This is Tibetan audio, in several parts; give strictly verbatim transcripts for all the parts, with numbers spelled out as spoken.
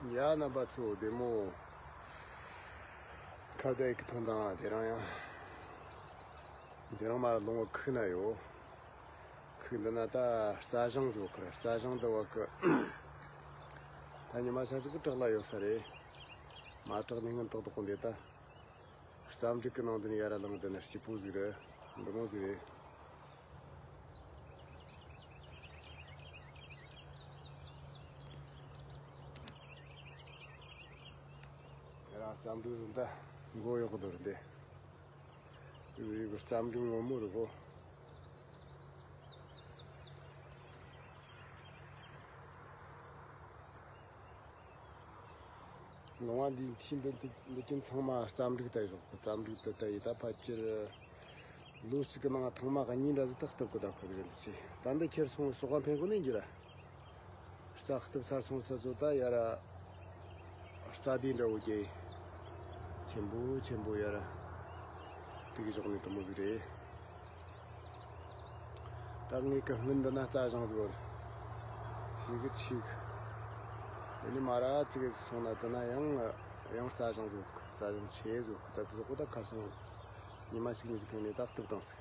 ཡ། རྣམ་པ་ཚོ་བདེ་མོ། ཁ་བརྡ་ཡིག་གི་ཐོན་དང་དེ་རིང་ཡང་། དེ་རིང་མར་ལུང་བ་ཁུག་ན་ཡོད། ཁུག་འདི་ན་ད་རྩྭ་ཞིང་བཟོ་ཁར། རྩྭ་ཞིང་འདི་བ་གི། ད་ཉི་མ་ཆ་ཅིག་གི་བྲག་ལ་ཡོད་ས་རེད། མ་བྲག་ནས་སྔོན་ཏག་ཏག་གོ་འདི་ད། རྩྭ་འབྲུག་གི་ནང་དུ་ནི་ཡར་ལངས་དུ་ན་སྐྱིད་པོ་ཟིག་རེད། འདི་མོ་ཟིག་རེད། ཡར་རྩྭ་འབྲུག་ཟིག་ད་མགོ་གཡོག་གི་འདུག་རེད་འདི། ཡུ་གུར་རྩྭ་འབྲུག་སྔོན་མོ་རེད་གོ། ལུང་བ་འདིའི་མཐིལ་འདི་འདི་འདི་ཀུན་ཚང་མ་རྩྭ་འབྲུག་ད་ཡོད། རྩྭ་འབྲུག་ད་ད་ཡི་ད་ཕལ་ཆེར་ལོ་གཅིག་གི་ནང་ཐེངས་མ་གཉིས་འདྲ་ཟིག་ད་གཏུབ་གི་ད་ཁོ་དེ་ག་འདི་ཆེ། ད་འདི་ཁྱེར་སོང་ཟོག་ག་འཕེན་གོ་ནས་འགྱུར་ར། རྩྭ་གཏུབ་ཚར་སོང་ཚར་ཚོ་ད་ཡར་རྩྭ་དེ་འདྲ་བོ་གྱི་ཆེན་པོ་ཆེན་པོ་ཡར་དེ་གི་ཞོག་ནས་དུ་མོ་ཟིག་རེད། ད་ངས་གི་སྔོན་འདི་ན་རྩྭ་ཞིང་ཟིག་ཡོད། ཞིག་གི་ཆིག་དེ་ནས་མ་ར་ཙི་གེ་ཟིག་སོང་ན་དེ་ན་ཡང་ཡང་རྩྭ་ཞིང་ཟིག་རྩྭ་ཞིང་ཆེ་ཟིག་ད་དེ་ཟོག་གོ་ད་ཁར་སང་ཉི་མ་གཅིག་གཉིས་ཟིག་གི་ནས་ད་གཏུབ་བཏང་ཟིག་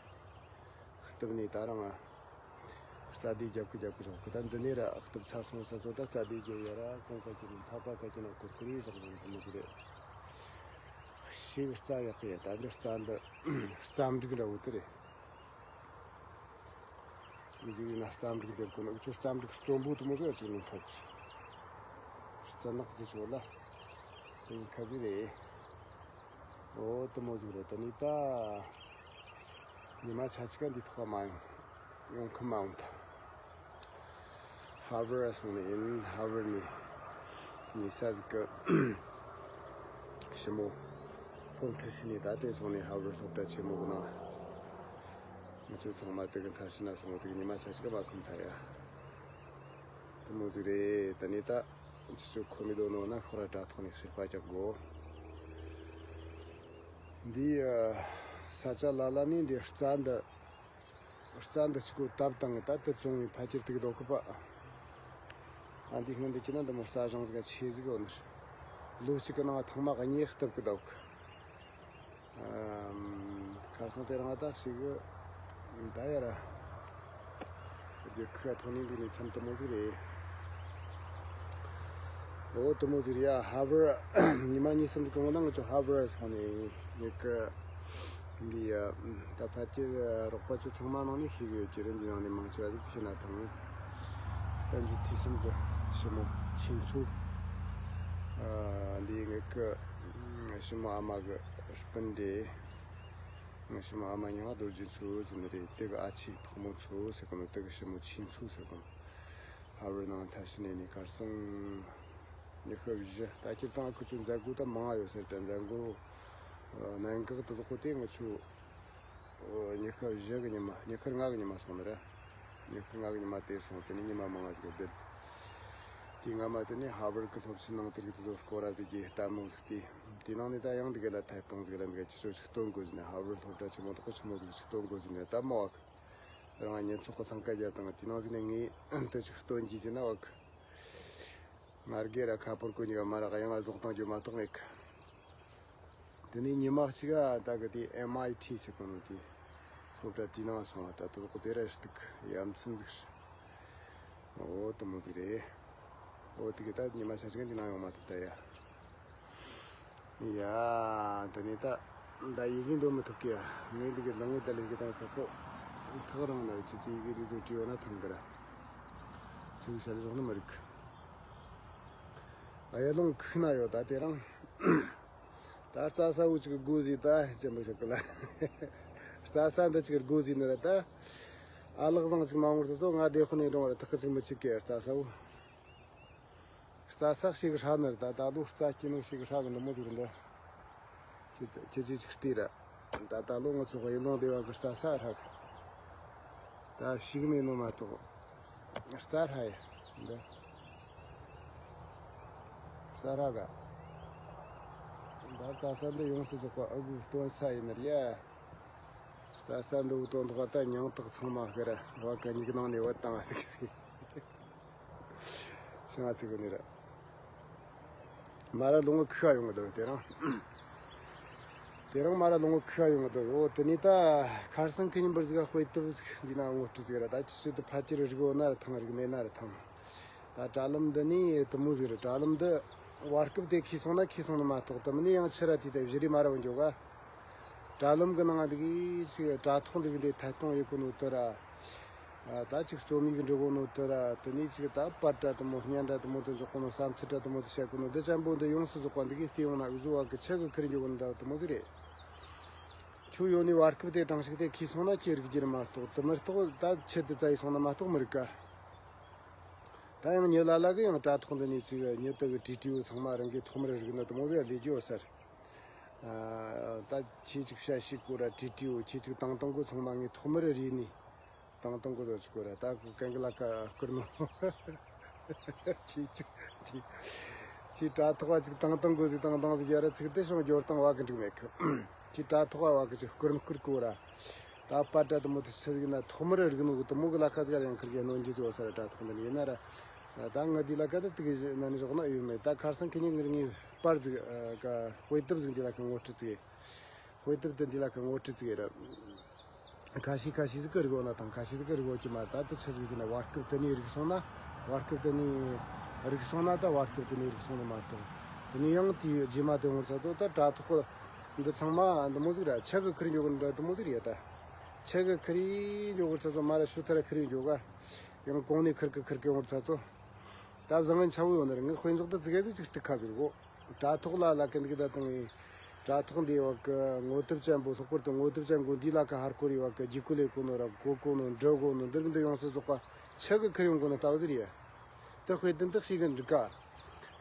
གཏུབ་ནས་ད་རང་ང་རྩྭ་དེ་རྒྱབ་ཀི་རྒྱབ་ཀི་ཞོག་གི་ད་འདི་ནས་ར་གཏུབ་ཚར་སོང་ས་ཚོ་ད་རྩྭ་དེ་རྒྱབ་ཡ་ར་གོང་ཁ་ཁྱེར་ནས་ཐག་པ་ཁ་ཁྱེར་ན་གུར་གུར་ཡི་ཞོག་གི་འདི་མོ་ཟིག་རེད། ཞིག་རྩྭ་ཡག་གི་ཡ་ད་འདི་རྩྭ་འདི་རྩྭ་འབྲུག་འདྲ་བོ་དེ་རེད། འུ་ཚོ་ཡིན་ན་རྩྭ་འབྲུག་འདེབས་གོ་ནོ། འུ་ཚོ་རྩྭ་འབྲུག་རྩོམ་པོ་དུ་མོ་ཟིག་ཅིག་མིན་ཁ་ཟིག་རྩྭ་ནག་ཟིག་ཆོ་ལ་དེ་ཡིན་ཁ་ཟིག་རེད། འོ་དུ་མོ་ཟིག་རེད། ད་ནི་ད་ཉི་མ་ཆ་ཅིག་ག་འདི་ཐོག་མ་ཡོང་ཡོང་ཁི་མ་འོང་ད། ཧར་ཝར་སོང་ནས་ཡིན། ཧར་ཝར་ནས་ཉེ་ས་ཟིག་གི་ཞི་མོ་ཕོན་ཁྲི་ཤི་ནས་ད་ལྟའི་སོང་ནས་ཧར་ཝར་སློབ་གྲྭ་ཆེན་མོ་གི་ནང་། ང་ཚོ་ཚང་མ་དེ་གི་མཐར་ཕྱིན་ན་སོང་བ་དེ་གི་ཉི་མ་ཆ་ཞིག་ག་མ་ཁུམ་ཐལ་ཡ། དེ་མོ་ཟིག་རེད། ད་ནི་ད་ཁྱེད་ཚོ་ཁོ་མི་དོ་ནོ་ན་ཤོག་ར་དྲ་ཐོག་ནས་ཕྱིར་པ་རྒྱག་དགོ། འདི་ས་ཆ་ལ་ལ་ནི་འདི་རྩྭ་འདི་རྩྭ་འདི་ཅིག་གོ་བཏབ་བཏང་ད་དེ་བཙོང་བའི་ཕལ་ཆེར་དེ་གི་ལྡོག་གི་པ། ཨ་འདི་སྔོན་འདི་ཁྱེད་ན་འདི་མོ་རྩྭ་ཞིང་ཟིག་ག་ཆེ་ཟིག་ཡོད་ནི། ལོ་གཅིག་གི་ནང་ཐེངས་མ་གཉིས་གཏུབ་གི་འདུག་ཁར་སང་དེ་རིང་ད་ཞིག་ད་ཡ་ར་རྒྱལ་ཁབ་ཐོན་ནས་འདུག་ནས་མཚམས་དུ་མོ་ཟིག་རེད། འོ་དུ་མོ་ཟིག་རེད་ཡ། ཧར་ཝར་ཉི་མ་གཉིས་གསུམ་གི་སྔོན་ན་ང་ཚོ་ཧར་ཝར་སོང་ནས་ངེད་ཀི་འདི་ཡ་ད་ཕལ་ཆེར་རོགས་པ་ཚོ་ཚང་མ་ནང་ནས་ཤེས་གི་ཡོད་ཀྱི་རེད། འདི་ནང་ནས་མང་ཆེ་བ་ཟིག་ཤེས་ན་ཐང་། ད་འདི་ཐེ་སུམ་གི་ཞི་མོ་ཆིན་ཚུ། འདི་ངེད་ཀི་ཞི་མོ་ཨ་མ་གི་སྤུན་རེད། ང་ཞི་མོ་ཨ་མ་མྱིང་ང་རྡོ་རྗེ་མཚོ་ཟེར་ནི་རེད། དེ་གི་ཨ་ཆེ་ཕག་མོ་མཚོ་ཟེར་གི་ནོ། དེ་གི་ཞི་མོ་ཆེ་མཚོ་ཟེར་གི་ནོ། ཧར་ཝར་ནང་མཐར་ཕྱིན་ནས་ནི་ཁར་སང་ཉི་ཤུ་བཞི། ད་ཁྱེད་དང་ཁུ་ཆུ་མཛད་སྒོ་ད་མང་ང་ཡོད་ཟེར་དྲ། མཛད་སྒོ་གནད་འགག་དེ་ཚོ་གོ་དེ་ང་ཆུ་ཉི་ཤུ་བཞི་གི་ཉི་མ་ཉི་ཤུ་ལྔ་གི་ཉི་མ་སོང་ནི་རེད། ཉི་ཤུ་ལྔ་གི་ཉི་མ་དེ་སོང་དེ་ནི་ཉི་མ་མང་ང་ཟིག་བསྡད། དེ་སྔ་མ་དེ་ནི་ཧར་ཝར་གི་སློབ་ཆེན་ནང་དེ་རིགས་དེ་ཚོ་སྐོར་ར་ཟིག་གི་ལྟད་མོ་ཟིག་དེ། དེ་ནང་ནས་ད་ཡང་འདི་ག་ལ་ཐད་གཏོང་ཟིག་ལ་འདི་ག་ཅི་ཆོ་ཆི་སྟོན་དགོས་ཟིན་ནས། ཧར་ཝར་སློབ་གྲྭ་ཆེན་མོ་དག་ཆི་མོ་ཟིག་ཆི་སྟོན་དགོས་ཟིན་ནས་ལྟད་མོ་བ་རང་ཉེན་ཚོགས་ཀྱི་འཚང་ཁ་རྒྱབ་དང་དེ་ནང་ཟིག་ནས་ངས་དེ་ཆི་སྟོན་གྱིས་ཟིན་ན་བ་གི་ང་རྒྱལ་ར་ཁ་པོར་གོ་ཉི་ག་མ་ར་ག་ཡང་ང་ཟོག་བཏང་རྒྱུ་མ་གཏོགས་མེད་གི། དེ་ནས་ཉི་མ་གཅིག་ག་ད་གི་དེ་ཨེམ་ཨའི་ཊི་ཟེར་གོ་ནོ་དེ་སློབ་གྲྭ་དེའི་ནང་སོང་བ། ད་དོ་དེ་ར་ཞིག་ཡ་མཚན་ཟིག་རེད། འོ་དུ་མོ་ཟིག་རེད། འོ་དེ་གི་ད་ཉི་མ་ཆ་ཞིག་ག་འདི་ནང་ཡོང་མ་ཐུབ་ད་ཡ། ཡ་དེ་ནས་ད་ད་ཡི་གེ་འདོན་མི་ཐུབ་གི་ཡ། ངས་འདི་གི་ལང་ངེ་ད་ལི་གི་དང་ས་སོ་ཐག་རང་ན་ཅི་ཅི་ཡི་གེ་རི་ཟོ་བྲིས་ཡོད་ན་ཐང་གི་ར། ཅི་ཟིག་བྱ་ལ་རོགས་ནི་མི་རིག་ཨ་ཡ་ལུང་ཁུག་ན་ཡོད་ད་དེ་རང་། ད་རྩྭ་ས་བོ་ཅིག་གི་སྒོ་ཟིག་ད་ཅི་མི་ཤོག་གི་ལ། རྩྭ་ས་འདི་ཅིག་གི་སྒོ་ཟིག་ནི་རེད་ད། ཨ་ལགས་བཟང་ཅིག་མ་འོངས་སོ་སོ་ང་བདེ་དཔུང་ནས་འགྲོ་བར་ཐག་ཅིག་མི་ཆིག་གི་རྩྭ་ས་བོ། རྩྭ་ས་ཞིག་ཧྲ་ནི་རེད་ད། ད་ལོ་རྩྭ་སྐྱེ་ནོ་ཞིག་ཧྲ་གི་འདི་མོ་ཟིག་རེད་འདི། ཁྱེད་ཁྱེད་ཅིག་ཅིག་ལྟོས་ར། ད་ད་ལོ་ང་ཚོ་ཡུལ་ལུང་སྡེ་བ་གི་རྩྭ་ས་ཧྲ་གི། ད་ཕྱུགས་མེད་ནོ་མ་གཏོགས། རྩྭ་ཧྲ་ཡ། འདི། རྩྭ་ཧྲ་ག་ད་རྩྭ་ས་འདི་ཡོངས་སུ་རྫོགས་པ་ཨ་ཁུ་སྟོན་ས་ཡིན་ནི་རེད་ཡ། རྩྭ་ས་འདི་བུ་དོན་དག་ད་མྱང་སྟག་ཚང་མ་ཕེ་ར་བ་ག་ཉིག་ནང་ནས་བུད་བཏང་ཟིག་ཟིག་ཤིང་ང་ཚིག་གི་ནི་ར། མ་ར་ལོ་ངོ་ཁ་ཡོང་གི་འདུག་དེ་རིང་། དེ་རིང་མ་ར་ལོ་ངོ་ཁ་ཡོང་གི་འདུག་འོ་དེ་ནས་ད་ཁར་སང་ཁེ་ཉིན་པར་ཟིག་དཔེ་དེབ་ཟིག་འདི་ན་ངོ་སྤྲོད་ཟིག་ར། ད་ཆུ་ཚོད་དུ་ཕལ་ཆེར་རིག་འོ་ན་ར་ཐང་། རིག་མེད་ན་ར་ཐང་། ད་དྲ་ལམ་འདི་ནས་དུ་མོ་ཟིག་ར། དྲ་ལམ་འདི་བར་སྐབས་དེ་ཁེ་སོང་ན་ཁེ་སོང་ནི་མ་གཏོགས། དུ་མི་ནས་ཡང་ཕྱིར་ར་དེ་ད་བཞི་རེ་མ་ར་འོང་འགྱོ་ག་དྲ་ལམ་གི་ནང་འདི་གི་ཅིག་དྲ་ཐོག་འདི་གི་འདི་ཐད་གཏོང་ཡེ་གོ་ནོ་དེ་ར། ཨ། ད་ཅིག་རྩོམ་ཡིག་འབྲི་གོ་ནོ་དེ་ར། དེ་ནས་ཅིག་ད་པར་འདྲ་དུ་མོ་བརྙན་འདྲ་དུ་མོ་དེ་འཇོག་གོ་ནོ། བསམ་ཚུལ་འདྲ་དུ་མོ་དེ་བཤད་གོ་ནོ། འདི་ཅན་པོ་འདི་ཡོངས་སུ་རྫོགས་པ་འདི་གི་བལྟས་ཡོང་ན་འུ་ཟོ་བ་གི་ཆེ་གི་ཁུར་འགྱོ་གོ་ནོ་འདྲ་དུ་མོ་ཟིག་རེད། ཁྱོད་ཡོད་ནི་བར་སྐབས་དེ་གྲངས་ཤིག་དེ་ཁེ་སོང་ན་ཁྱེད་རིག་རྒྱུ་རེད་མ་གཏོགས། དེ་མི་གཏོགས་ད་ཆེད་དུ་བཙལ་ཡེ་སོང་ན་མ་གཏོགས་མི་རིག་ག་ད་ཡང་ཉི་ལ་ལ་གི་ཡང་དྲ་ཐོག་འདི་ནས་ཅིག་ཉི་དུ་གི་བྲིས་བྲིས་བོ་ཚང་མ་རང་གི་ཐོག་མར་རིག་ནི་དུ་མོ་ཟིག་ལས་རྒྱུ་ཟེར། ཨ། ད་ཁྱེད་ཅིག་བཤད་ཤེས་གོ་ར། བྲིས་བྲིས་བོ་ཁྱེད་ཅིག་བཏང་བཏང་གོ་ཚང་མ་ངས་ཐོག་མར་རིག་ནི། བཏང་བཏང་གོ་དོ་ཅིག་གོ་ར། ད་གོ་གན་གི་ལ་ཀ་བསྐུར་ནོ། ཁྱེད་ཅིག་ཁྱེད་ཁྱེད་དྲ་ཐོག་བ་ཅིག་བཏང་བཏང་གོ་ཟིག་བཏང་བཏང་ཟིག་ཡ་ར། ཚིག་དེ་ཤོང་སྦྱོར་སྟངས་བ་གི་འགྲིག་མེད་གི་ཁྱེད་དྲ་ཐོག་བ་བ་གི་ཅིག་བསྐུར་ནོ་བསྐུར་གོ་ར། ད་པར་འདྲ་དུ་མོ་དེ་ཆི་ཟིག་ན་ཐོག་མར་རིག་ནོ་གི་དུ་མོ་གི་ལ་ཁ་ཟིག་ཡང་ཁིར་གི་གནོན་རྒྱུ་ཟོ་ས་ར། དྲ་ཐོག་འདི་ནི་ཡིན་ན་ར། ད་ང་འདི་ལ་ཀ་ད་དུ་གི་ན་ནི་ཞོག་ན་ཡོད་མེད། ད་ཁར་སང་ཁེ་ཉིན་ངེར་ངའི་པར་ཟིག་ཨ། ཀ་དཔེ་དེབ་ཟིག་འདི་ལ་ཀ་ངོ་སྤྲོད་ཟིག་དཔེ་དེབ་དེ་འདི་ལ་ཀ་ངོ་སྤྲོད་ཟིག་ར། ཁ་ཤས་ཁ་ཤས་ཟིག་གི་རིག་འོ་ན་ཐང་། ཁ་ཤས་ཟིག་གི་རིག་འོ་གི་མ། ད་དུ་ཆི་ཟིག་ཟིན་ན་བར་སྐབས་དེ་ནས་རིག་སོང་ན། བར་སྐབས་དེ་ནས་རིག་སོང་ན་ད་བར་སྐབས་དེ་ནས་རིག་སོང་ནི་མ་གཏོགས། དེ་ནས་ཡང་དེའི་རྗེས་མ་དེ་ངོ་ཚ་ཏོ་ད་དྲ་ཐོག་གི་འདི་ཚང་མ་འདི་མོ་ཟིག་ར། ཆེ་གི་ཁུར་འགྱོ་གི་འདྲ་འདི་མོ་ཟིག་རེད་ད། ཆེ་གི་ཁུར་འགྱོ་གི་ཚ་ཚོ་མ་ར་ཤུ་ཐ་ར་ཁུར་འགྱོ་ག་ཡང་གོང་ནས་ཁུར་གི་ཁུར་གི་ངོ་ཚ་ཚོ། ད་བཟང་ངན་ཆ་བོ་ཡོད་ནི་རེད། ངའི་དཔེ་འཇོག་ཏུ་ཙི་གེ་ཟིག་ཅིག་སྟུག་ཁ་ཟིག་གོ་དྲ་ཐོག་ལ་ལ་ཀ་འདི་གི་ད་དང་ངའི་དྲ་ཐོག་འདི་བ་གི་ངོ་དེབ་ཅན་པོ། ལྷག་པར་དུ་ངོ་དེབ་ཅན་གོ་འདི་ལ་ཀ་ཧར་ཀོ་རི་བ་གི་རྒྱུ་ཀུ་ལེ་གོ་ནོ་ར། གོ་གོ་ནོ། འབྲི་གོ་ནོ། འདིར་འདི་ཡོངས་སུ་རྫོགས་པ་ཆེ་གི་ཁུར་ཡོང་གོ་ནོ་ལྟ་བུ་ཟིག་རེད། དེ་དཔེ་དེབ་འདི་ཞིག་གི་འགྲིག་ག་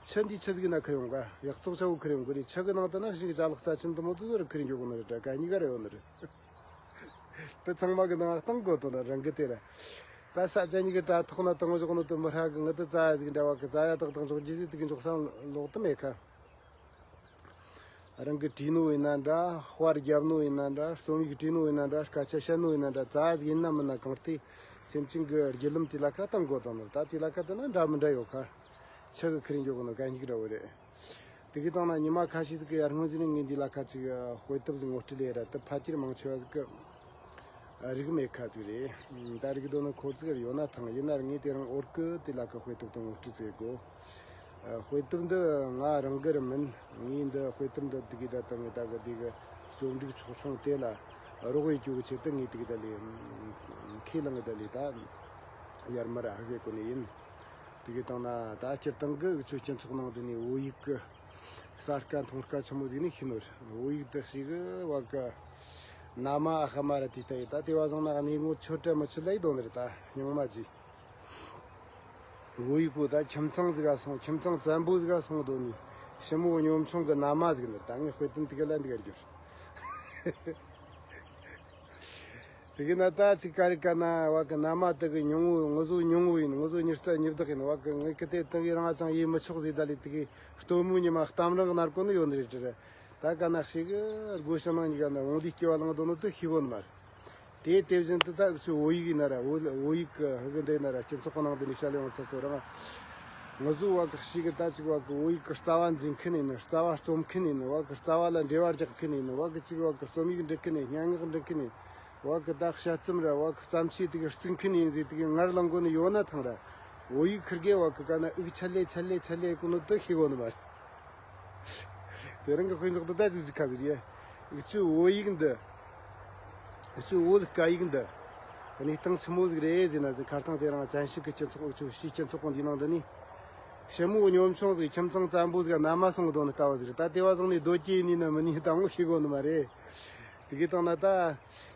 ཆི་འདི་ཆི་ཟིག་ན་ཁུར་ཡོང་ག་ཡག་བཙོག་ཆ་བོ་ཁུར་ཡོང་གི་རེད། ཆི་གི་ནང་དུ་ན་ཞིག་གི་ཅ་ལག་རྩ་ཆེན་དུ་མོ་དུ་ཟོ་ར་ཁུར་འགྱོ་གོ་ནི་རེད། དྲ་ག་གཉིས་ཀ་ར་ཡོད་ནི་རེད། དེ་ཚང་མ་གི་ནང་གཏོང་དགོས་དོ་ན་རང་གི་དེ་ར། ད་ས་ཆ་གཉིས་ཀྱི་དྲ་ཐོག་ན་བཏང་བཞག་ནོ་དེ་མི་ཧྲ་གི། ངི་དེ་རྩ་ཡ་ཟིག་འདྲ་བ་གི་རྩ་ཡ་ཏག་ཏག་འཇོག་རྒྱུ་ཟིག་དེ་གི་འཇོག་སང་ལོག་ཏུ་མེད་ཁ། རང་གི་བྲིས་ནོ་ཡིན་ན་འདྲ། དཔར་བརྒྱབ་ནོ་ཡིན་ན་འདྲ། རྩོམ་ཡིག་བྲིས་ནོ་ཡིན་ན་འདྲ། སྐད་ཆ་བཤད་ནོ་ཡིན་ན་འདྲ། རྩ་ཡ་ཟིག་ཡིན་ན་མིན་ན་གང་ལྟར་སེམས་ཅན་གི་བརྒྱུད་ལམ་དེ་ལ་ཁ་བཏང་དགོས་དང་ནོ། ད་དེ་ལ་ཁ་བཏང་ན་འདྲ་མི་འདྲ་ཡོད་ཁ། ཆི་གི་ཁུར་འགྱོ་གི་ནོ་གན་ཞིག་འདྲ་བོ་རེད། དེ་གི་སྟེང་ན་ཉི་མ་ཁ་ཤས་ཟིག་གི་ཡར་སྔོན་ཟིག་ནས་ངས་འདི་ལ་ཁ་ཅིག་དཔེ་དེབ་ཟིག་ངོ་སྤྲོད་ལས་ར། དེ་ཕལ་ཆེར་མང་ཆེ་བ་ཟིག་གི་རིག་མེད་ཁ་ཟིག་རེད། ད་རིག་འདོད་ནི་ཁོར་ཟིག་ཡོད་ན་ཐང་། ཡིན་ན་ངས་དེ་རིང་འོར་གི་དེ་ལ་ཁ་དཔེ་དེབ་དང་ངོ་སྤྲོད་ཟིག་དགོས། དཔེ་དེབ་འདི་ང་རང་གི་ར་མིན། ངས་འདི་དཔེ་དེབ་འདི་དེ་གི་ད་ད་ངས་ད་གི་དེ་གི་རྩོམ་སྒྲིག་ཚོགས་ཆུང་དེ་ལ་རོགས་ཡེ་རྒྱུ་གི་ཆེད་དུ་ངས་དེ་གི་ད་ལས་ཁས་བླངས་གི་ད་ལས་ད་ཡར་མར་ཧ་གི་གོ་ནི་ཡིན། དེ་གི་སྟེང་ན་ད་སྤྱིར་བཏང་གི་འུ་ཆོའི་སྤྱི་ཚོགས་ནང་དུ་ནས་བོད་ཡིག་གི་གསར་ཁ་མཐོང་ཁ་ཆི་མོ་ཟིག་ནས་ཤེས་ནོ་རེད། བོད་ཡིག་འདི་ཞིག་གི་བ་གི་ན་མ་ཨ་ཧ་མ་ར་དེ་ལྟ་ཡི། ད་དེ་བ་བཟང་ན་གནས་ངོ་ཆོད་བྲལ་མི་ཆོད་ལ་ཡི་དོ་ནི་རེད། ད་སྙིང་མ་ཇི། བོད་ཡིག་པོ་ད་ཁྱིམ་ཚང་ཟིག་ག་སོང་། ཁྱིམ་ཚང་བཙན་པོ་ཟིག་ག་སོང་དོ་ནི་ཞི་མོ་གཉོམ་ཆུང་གི་ན་མ་ཟིག་ནི་རེད། ད་ངས་དཔེ་དེབ་དེ་གི་ལ་འདི་ག་རྒྱུར། དེ་གི་ན་ད་ཅིག་ཀ་རི་ཀ་ན་བ་གི་ན་མ་དེ་གི་ཉུང་བོ། ང་ཚོ་ཉུང་བོ་ཡིན། ང་ཚོ་ཉི་རྩ་ཉི་བདག་ཡིན། བ་གི་ངས་གི་དེ་དེ་གི་རང་ཅང་ཡེ་མི་ཆོག་ཟེར། ད་ལི་དེ་གི་སྟོན་མོ་ཉི་མ་གཏམ་རང་གི་ནར་གོ་ནི་ཡོད་ནི་རེད་དྲ། ད་ག་ན་ཞིག་གི་སྒོ་ཕྱི་ནང་གཉིས་ཀ་ན་འོང་དུས་སྐྱེ་བ་ལང་དོ་ནོ་དེ་ཤེས་གོ་ནི་མ་རེད། དེ་དེ་བཞིན་དུ་ད་འུ་ཆོ་བོད་ཡིག་ཡིན་ན་ར། བོད་བོད་ཡིག་གི་ཧི་གི་འདི་ཡིན་ན་ར། སྤྱི་ཚོགས་ནང་དུ་ནས་བཤད་ལེ་ཡོང་ཚ་ཚོ་རང་། ང་ཚོ་བ་གི་ཞིག་གི་ད་ཅིག་བ་གི་བོད་ཡིག་གི་རྩ་བ་འཛིན་མཁན་ཡིན། རྩ་བ་རྩོམ་མཁན་ཡིན། བ་གི་རྩ་བ་ལ་འབྲེལ་བ་རྒྱག་མཁན་ཡིན། བ་གི་ཅིག་བ་གི་རྩོམ་ཡིག་འབྲི་མཁན་ཡིན། སྙན་ངག་འབྲི་མཁན་ཡིན། བ་གི་ད་དཔྱད་རྩོམ་ར་བ་གི་བརྩམས་ཆོས་དེ་གི་བརྩིགས་མཁན་ཡིན་ཟེར་དེ་གི་ངར་ལངས་གོ་ནི་ཡོད་ན་ཐང་ར། བོད་ཡིག་ཁིར་གེ་བ་གི་ག་ན་འུག་ཆད་ལེ་ཆད་ལེ་ཆད་ལེ་གོ་ནོ་དེ་ཤེས་གོ་ནི་མ་རེད། དེ་རིང་གི་དཔེ་འཇོག་འདི་ད་ཅིག་ཅིག་ཁ་ཟིག་རེད། འུ་ཆོའི་བོད་ཡིག་འདི། འུ་ཆོའི་བོད་སྐད་ཡིག་འདི། གནས་སྟངས་ཆི་མོ་ཟིག་རེད་ཟེར་ན། འདི་ཁ་སྟངས་དེ་རང་བཙན་བྱོལ་གི་སྤྱི་ཚོགས། འུ་ཆོའི་སྤྱི་ཚོགས་འདི་ནང་འདི་ནི། ཞི་མོ་གཉོམ་ཆུང་ཟིག་ཁྱིམ་ཚང་བཙན་པོ་ཟིག་ན་མ་སོང་གི་དོན་ནི་ལྟ་བུ་ཟིག་རེད། ད་དེ་བ་བཟང་ནས་སྡོད་ཀྱི་ཡིན་ནི་མིན་ནི་ད་ངོ་ཤེས་གོ་ནི་མ་རེད། དེ་གི་སྟེང་ན་ད།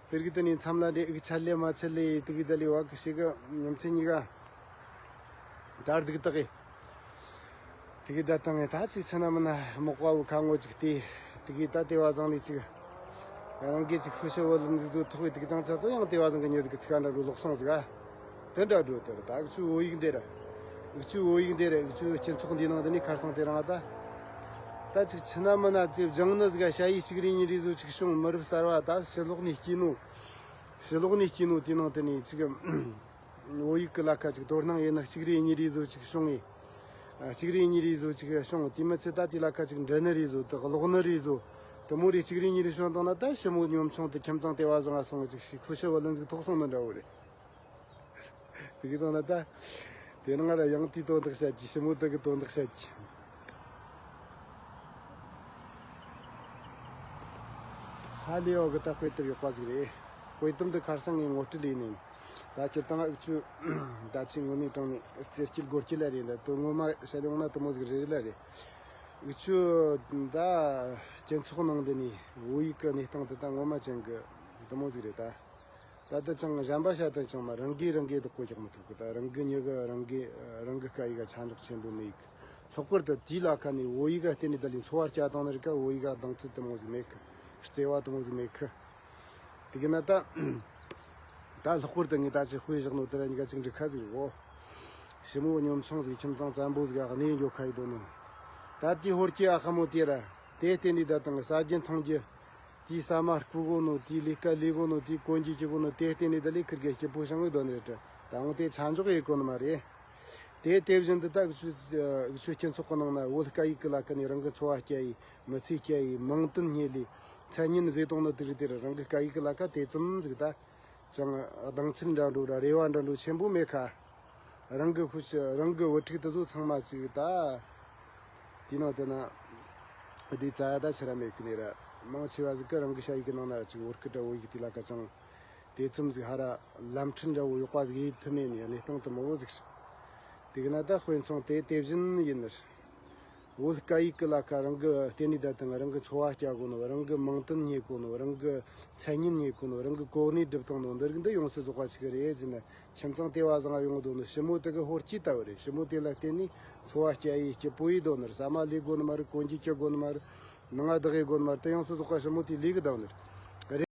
དེ་རིགས་དེ་ནས་མཚམས་ལ་འདྲེ་འུག་ཆད་ལེ་མ་ཆད་ལེ་དེ་གི་ད་ལི་བ་གི་ཞིག་གི་ཉམས་ཚེ་གཉིས་ཀ། ད་སྡུག་དག་གི། དེ་གི་ད་དང་ངས་ད་ཅིག་ཆི་ན་མིན་ན་མག་པ་བོ་ཁ་ངོ་ཅིག་བལྟས། དེ་གི་ད་དེ་བ་བཟང་ནས་ཅིག་རང་གིས་ཅིག་ཧུ་ཤི་བོ་ལུམ་ཟིག་ཟོ་ཐོག་བའི་དེ་གི་དང་ཚ་ཚོ་ཡང་དེ་བ་བཟང་གི་ཉེ་ཟིག་གི་ཚིག་ཁ་འདྲ་རུ་ལོག་སོང་ཟིག་ཨ། དེ་འདྲ་འགྲོ་དེ་ར། ད་འུ་ཆོའི་བོད་ཡིག་འདི་ར། འུ་ཆོའི་བོད་ཡིག་འདི་ར། འུ་ཆོའི་སྤྱི་ཚོགས་འདི་ནང་འདི་ནས་ཁར་སང་དེ་རང་ད། ད་ཅིག་ཆི་ན་མིན་ན་ཅིག་སྦྱང་ནི་ཟིག་ག་ཞ་ཡི་གཅིག་རེ་གཉིས་རེ་ཟོ་ཅིག་བྱུང་། མི་རབས་གསར་བ་ད་ཕྱི་ལོགས་ནས་སྐྱེས་ནོ། ཕྱི་ལོགས་ནས་སྐྱེས་ནོ་དེ་ནང་དེ་ནས་ཅིག་བོད་ཡིག་གི་ལ་ཁ་ཅིག་དོ་སྣང་ཡེ་ནི་གཅིག་རེ་གཉིས་རེ་ཟོ་ཅིག་བྱུང་ངེ། གཅིག་རེ་གཉིས་རེ་བཟོ་ཅིག་བྱུང་། དེ་མི་ཚད་ད་དེ་ལ་ཁ་ཅིག་འདྲི་ནི་རེ་བཟོ་དང་ཀློག་ནི་རེ་བཟོ། དེ་མོ་རེ་གཅིག་རེ་གཉིས་རེ་བྱུང་བཏང་ན། ད་ཞི་མོ་ཉོམ་ཆུང་དེ་ཁྱིམ་ཚང་ལྟེ་བ་བཟང་ང་སོང་ཅིག་ཤི་ཁུ་ཤི་བ་ལན་ཟིག་ཐོག་སོང་ནི་འདྲ་བོ་རེད། དེ་གི་དང་ན་ད། དེ་རིང་ང་ར་ཡང་དེའི་དོན་དག་བཤད་ཀྱི། ཞི་མོ་དེ་གི་དོན་དག་བཤད་ཀྱི། ཧ་ལས་ཡོད་གི། ད་དཔེ་དེབ་ཡག་པ་ཟིག་རེད། དཔེ་དེབ་འདི་ཁར་སང་ངས་ངོ་སྤྲོད་ལས་ནས། ད་སྤྱིར་བཏང་འུ་ཆོ་ད་ཅི་དངོས་གནས་དྲང་ནས་རྩེད་སྐྱིད་སྒོར་སྐྱིད་ལ་རེད། འདི་དོན་ངོ་མ་བཤད་ཡོང་ན་དེ་མོ་ཟིག་རེད་ལ་རེད། འུ་ཆོ་ད་སྤྱི་ཚོགས་ནང་འདི་ནས་བོད་ཡིག་གི་གནས་སྟངས་དེ་ད་ངོ་མ་ཅན་གི་དེ་མོ་ཟིག་རེད་ད། ད་ལྟ་ཅང་གཞན་པ་བཤད་དོན་ཅང་མ། རང་གིས་རང་གི་བདག་པོ་རྒྱག་མི་ཐུབ་གི། ད་རང་གི་མྱི་གི་རང་གི་རང་གི་སྐད་ཡིག་ག་ཆ་འཇོག་ཆེན་པོ་མེད་གི། ལྷག་པར་དུ་དེའི་ལ་ཁ་ནས་བོད་ཡིག་ག་བརྟེན་ནས་ད་ལས་འཚོ་བ་སྐྱེལ་བཏང་ནི་རིགས་ཀ་བོད་ཡིག་ག་གདེང་ཚོད་དེ་མོ་ཟིག་མེད་གི། བརྩེ་བ་དེ་མོ་ཟིག་མེད་གི། དེ་གི་ན་ད། ད་ལྷག་པར་དུ་ངས་ད་ཅི་དཔེ་བཞག་ནོ་དེ་ར་གཉིས་ཀ་ཅིག་འགྲིག་ཁ་ཟིག་རེད་གོ། ཞི་མོ་ཉོམ་ཆུང་ཟིག་ཁྱིམ་ཚང་བཙན་པོ་ཟིག་ག་གནས་འགྱོ་ཁ་ཡི་དོ་ནོ། ད་དེའི་ཧོར་གྱི་ཨ་ཁ་མོ་དེ་ར་དེ་བརྟེན་ནས་ད་དང་ཟ་རྒྱུ་འཐུང་རྒྱུ། དེའི་ཟ་མ་རྐུ་གོ་ནོ། དེའི་ལས་ཀ་ལས་གོ་ནོ། དེའི་གོན་རྒྱུ་གྱི་གོ་ནོ། དེ་བརྟེན་ནས་ད་ལས་ཁིར་གེ་སྐྱིད་པོ་བྱུང་གི་དོན་རེད་དྲ། ད་འོང་དེ་ཆ་འཇོག་ཡེ་གོ་ནི་མ་རེད། དེ་དེ་བཞིན་དུ་ད་འུ་ཆོ་འུ་ཆོ་སྤྱི་ཚོགས་ཀྱི་ནང་ན་བོད་སྐད་ཡིག་གི་ལ་ཁ་ནས་རང་གི་འཚོ་བ་སྐྱེལ་ཡི། མི་ཚེ་སྐྱེལ་ཡི། མིང་དོན་རྙེད་ལི་མཚན་སྙན་བཟོས་གཏོང་ནི་དེ་རིགས་དེར་རང་གི་སྐད་ཡིག་གི་ལ་ཁ་དེ་ཙམ་ཟིག་ད་ཅང་གདེང་ཚོད་འདྲ་འགྲོ་ར་རེ་བ་འདྲ་འགྲོ་ཆེན་པོ་མེད་ཁ། རང་གི་ཤུགས་ཀྱིས་རང་གི་བུ་ཕྲུག་དེ་ཚོ་ཚང་མ་ཅིག་ད། དེའི་ནང་དེ་ན་དེ་རྩ་ཡ་ད་ཆི་ར་མེད་གི་ནི་ར། མང་ཆེ་བ་ཟིག་གི་རང་གི་ཞ་ཡིག་གི་ནང་ན་ར་ཅིག་བོད་སྐད་དྲ་བོད་ཡིག་དེ་ལ་ཁ་ཅང་དེ་ཙམ་ཟིག་ཧ་ར་ལམ་ཁྲིད་འདྲ་བོ་ཡག་པ་ཟིག་ཡེད་ཐུབ་མེད་ནི་གནས་སྟངས་དེ་མང་བོ་ཟིག་རེད། དེ་གི་ན་ད་དཔེ་མཚོན་དེ་དེ་བཞིན་ཡིན་ནི་རེད། བོད་སྐད་ཡིག་གི་ལ་ཁ་རང་གི་བརྟེན་ནས་ད་དང་རང་གི་འཚོ་བ་སྐྱེལ་གོ་ནོ། རང་གི་མིང་དོན་རྙེད་གོ་ནོ། རང་གི་མཚན་སྙན་རྙེད་གོ་ནོ། རང་གི་གོ་གནས་སྒྲུབ་བཏང་ནོ། འདི་རིགས་འདི་ཡོངས་སུ་རྫོགས་པ་ཆི་གི་རེད་ཟེར་ན། ཁྱིམ་ཚང་ལྟེ་བ་བཟང་ཡོང་གི་འདུག་ནི་ཞི་མོ་དེ་གི་ཧོར་སྐྱིད་ལྟ་བུ་རེད། ཞི་མོ་དེ་ལ་བརྟེན་ནས་འཚོ་བ་སྐྱེལ་ཡི་སྐྱིད་པོ་ཡི་འདུག་ནི་རེད། ཟ་མ་ལས་དགོ་ནི་མ་རེད། གོན་རྒྱུ་གྱོན་དགོ་ནི་མ་རེད། ནང་ང་བདག་ཡི་དགོ་ནི་མ་རེད། དེ་ཡོངས་སུ་རྫོགས་པ་ཞི་མོ་དེ་ལས་གི་བསྡད་ནི་རེད།